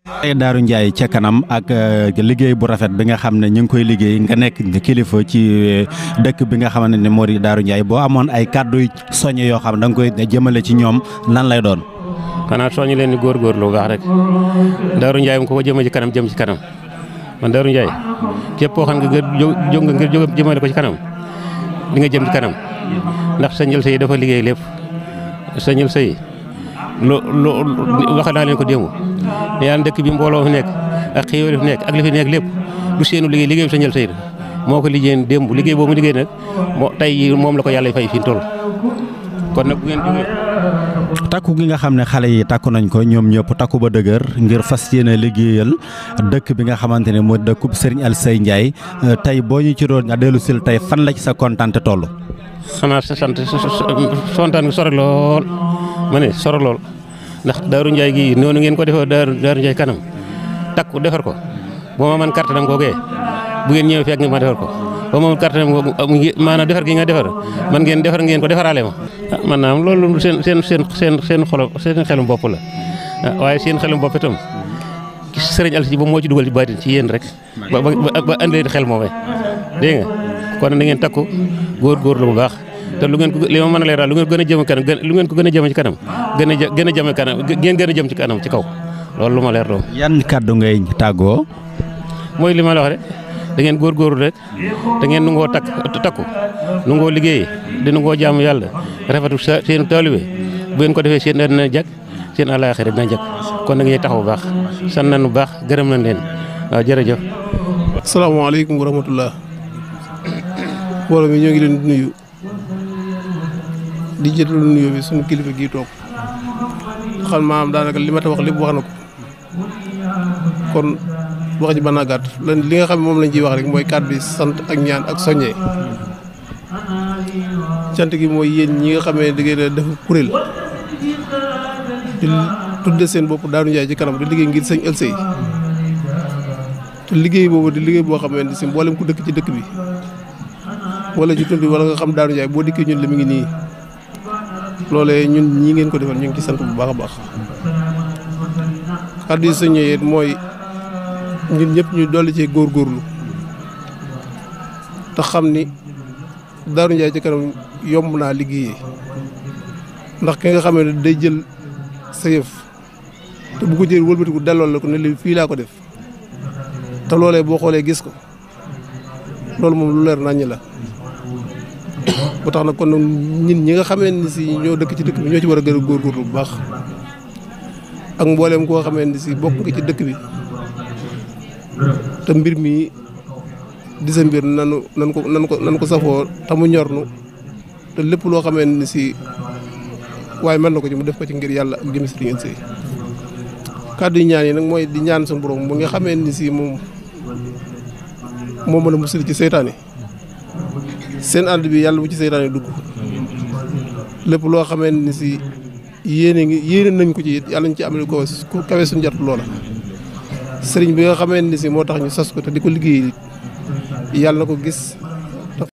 Daaru Ndiaye ca kanam ak liggéey bu rafet bi nga xam ne ñu ngi koy liggéey nga nekk kilifa ci dëkk bi nga xamante ne moo di Daaru Ndiaye boo amoon ay kàddu soññ yoo xam ne da nga koy jëmale ci ñoom lan lay doon. xanaa soññ leen ni góorgóorlu bu baax rek Daaru Ndiaye mu ko jëmee ci kanam jëm ci kanam man Daaru Ndiaye képp koo xam nga jóg nga ngir jëmale ko ci kanam di nga jëm ci kanam ndax sëñal sëy dafa liggéey lépp sëñal sëy wax naa leen ko démb yàlla dëkk bi mbooloo fi nekk ak xéewal fi nekk ak li fi nekk lépp du seenu liggéey sëñal sëy moo ko liggéey démb liggéey boobu liggéey nag tey moom la ko yàlla fay fi toll kon nag bu ngeen jógee takku gi nga xam ne xale yi takku nañ ko ñoom ñëpp takku ba dëgër ngir fas yéene liggéeyal dëkk bi nga xamante ne mooy dëkkub Serigne Alseye Ndiaye tey boo ñu ci doon nga dellu sil tey fan la ci sa kontante toll. xanaa sa sant sontaan sore lool ma ne sore lool ndax Daaru Ndiaye gi noonu ngeen ko defee Daaru Ndiaye kanam takku defar ko boo ma man carte dam googee bu ngeen ñëwee fekk nga ma defar ko ba moom carte dam googu maanaam defar gi nga defar man ngeen ko defaraale ma man naam loolu seen xelum bopp la waaye seen xelum bopp itam Serigne Alseye ba moo ci dugal ci baatin ci yéen rek ba andi leen xel moomee dégg nga kon na ngeen takku góorgóorlu bu baax te lu ngeen ko li ma mën a leeral lu ngeen gën a jëm kanam lu ngeen ko gën a jëm ci kanam gën a jëm kanam ngeen gën a jëm ci kanam ci kaw loolu lu ma leer doom. yan kàddu ngay tàggoo. mooy li ma la wax rek da ngeen góorgóorlu rek da ngeen nu ngoo takku nu ngoo liggéey di nu ngoo jaamu yàlla rafetu seen taalibe bu ngeen ko defee seen dina jag seen àllaaxira dina jag kon nag ñuy taxaw bu baax sant nañu bu baax gërëm nañ leen waaw jërëjëf. asalaamaaleykum wa rahmatullah mbooloo mi ñoo ngi leen di nuyu di jëtal nuyu bi suñu kilifa gii toog xam maam daanaka li ma ta wax lépp wax na ko kon wax ji mën naa gàtt li nga xam ne moom lañ ciy wax rek mooy kàddu bi sant ak ñaan ak soññee cant gi mooy yéen ñi nga xamee da ngeen a def kuréel di tudde seen bopp Daaru Ndiaye ci kanam di liggéey ngir sëñ Alseye te liggéey boobu di liggéey boo xamee ne si mboolem ku dëkk ci dëkk bi wala ci tund bi wala nga xam Daaru Ndiaye boo dikkee ñun la mi ngi nii loolee ñun ñii ngeen ko defal ñu ngi ci sant bu baax a baax kàddu yi soññee mooy ñun ñëpp ñu dolli cee góorgóorlu te xam ni Daaru Ndiaye ci kanam yomb naa liggéeyee ndax ki nga xam ne day jël sa yëf te bu ko jël wëlbatiku delloo la ko ne li fii laa ko def te loolee boo xoolee gis ko loolu moom lu leer naññ la bu tax nag kon nag ñun ñi nga xamee ni si ñoo dëkk ci dëkk bi ñoo ci war a gën a góorgóorlu bu baax ak mbooleem koo xamee ni si bokk nga ci dëkk bi te mbir mi di sa mbir nan ko safoo te mu ñor nu te lépp loo xamee ni si waaye mën na ko ci mu def ko ci ngir yàlla ak jëmi Serigne Alseye kàddu yi ñaan yi nag mooy di ñaan suñu borom bu nga xamee ni si moom moo mën a musal ci seytaane seen ànd bi yàlla bu ci seytaane dugg lépp loo xamee ni si yéene nañ ko ci yàlla ñu ci amee ko kawe suñu jot loola sëriñ bi nga xamee ni si moo tax ñu sas ko te di ko liggéey yàlla na ko gis